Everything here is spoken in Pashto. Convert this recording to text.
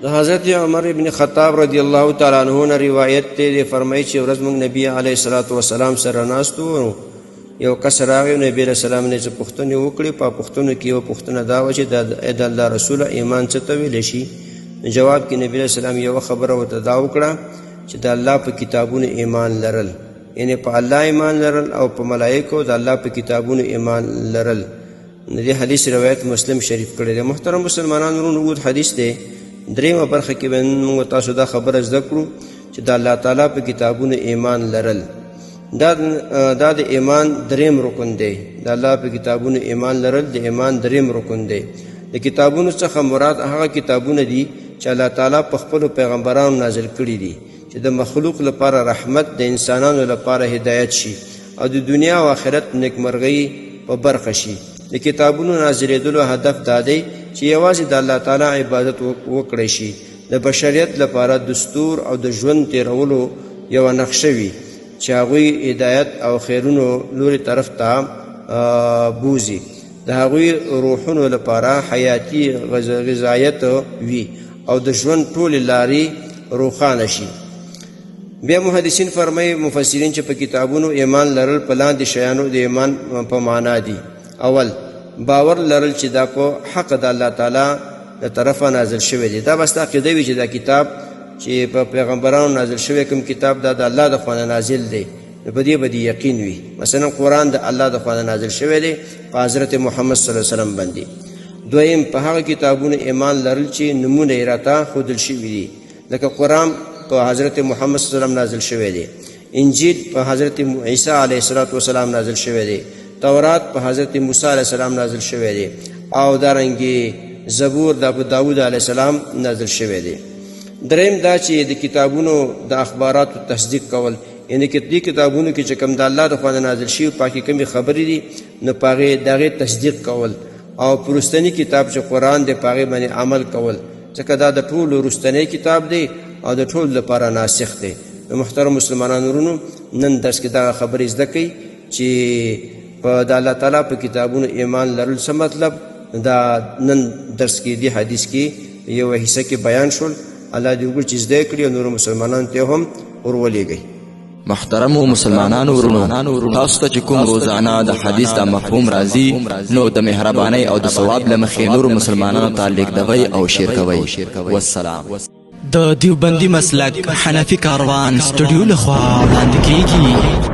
د حضرت عمر ابن خطاب رضی الله تعالی عنہ نه روایت دی، دی فرمایي چې ورځ موږ نبی علیه الصلاة والسلام سره ناست وو، یو کس راغی، نبی علیه السلام نه څه پوښتنې وکړې. په پوښتنو کې یوه پوښتنه دا وه چې د الله رسوله ایمان څه ته ویلی شي؟ جواب کې نبی علیه السلام یوه خبره ورته دا وکړه چې د الله په کتابونو ایمان لرل، یعنې په الله ایمان لرل او په ملایکو د الله په کتابونو ایمان لرل. د دې حدیث روایت مسلم شریف کړی دی. محترم مسلمانان ورونو، اوږد حدیث دی. درېیمه برخه کې به نن موږ تاسو دا خبره زده کړو چې د الله تعالی په کتابونو ایمان لرل دا د ایمان دریم رکن دی. د الله په کتابونو ایمان لرل د ایمان دریم رکن دی. د کتابونو څخه مراد هغه کتابونه دي چې الله تعالی په خپلو پیغمبرانو نازل کړي دي، چې د مخلوق لپاره رحمت، د انسانانو لپاره هدایت شي او د دنیا او آخرت نیکمرغۍ په برخه شي. د کتابونو نازلېدلو هدف دا دی چې یوازې د الله تعالی عبادت وکړی شي، د بشریت لپاره دستور او د ژوند تېرولو یوه نقشه وي چې هغوی هدایت او خیرونو لوري طرف ته بوځي، د هغوی روحونو لپاره حیاتي غذایت وي او د ژوند ټولې لارې روښانه شي. بیا محدثین فرمایي، مفسرین، چې په کتابونو ایمان لرل په لاندې شیانو د ایمان په معنا دي. اول، باور لرل چې دا په حق د الله تعالی د طرفه نازل شوی دی. دا به ستا عقیده وي چې دا کتاب چې په پیغمبرانو نازل شوی کوم کتاب، دا د الله د خوا نه نازل دی، نو په دې به دې یقین وي. مثلا قرآن د الله د خوا نه نازل شوی دی په حضرت محمد صلی الله علیه وسلم باندې. دویم، په هغه کتابونو ایمان لرل چې نومونه یې راته ښودل شوي دي، لکه قرآن په حضرت محمد صلی الله علیه وسلم نازل شوی دی، انجیل په حضرت عیسی علیه السلام نازل شوی دی، تورات په حضرت موسی علیه السلام نازل شوی دی او دارنګې زبور د ابو داود علیه السلام نازل شوی دی. دریم دا چې د کتابونو د اخباراتو تصدیق کول، یعنې که دې کتابونو کې چې کوم د الله د خوا نه نازل شوي پاکې کومې خبرې دي، نو په هغې د هغې تصدیق کول او په وروستني کتاب چې قرآن دی په هغې باندې عمل کول، ځکه دا د ټولو وروستنی کتاب دی او د ټولو لپاره ناسخ دی. نو محترم مسلمانانو ورونو، نن درس کې دغه خبرې زده کړئ چې په د الله تعالی په کتابونو ایمان لرل څه مطلب. دا نن درس کې دی حدیث کې یو حصه کې بیان شول. الله دې وکړي چې زده کړي او نورو مسلمانانو ته هم ور ولېږي. محترمو مسلمانانو ورونو، تاسو ته چې کوم روزانه د حدیث دا مفهوم راځي، نو د مهربانۍ او د ثواب له مخې نورو مسلمانانو ته لیږدوئ او شیر کوئ. والسلام. د دیوبندي مسلک حنفي کاروان سټډیو لخوا وړاندې کیږي.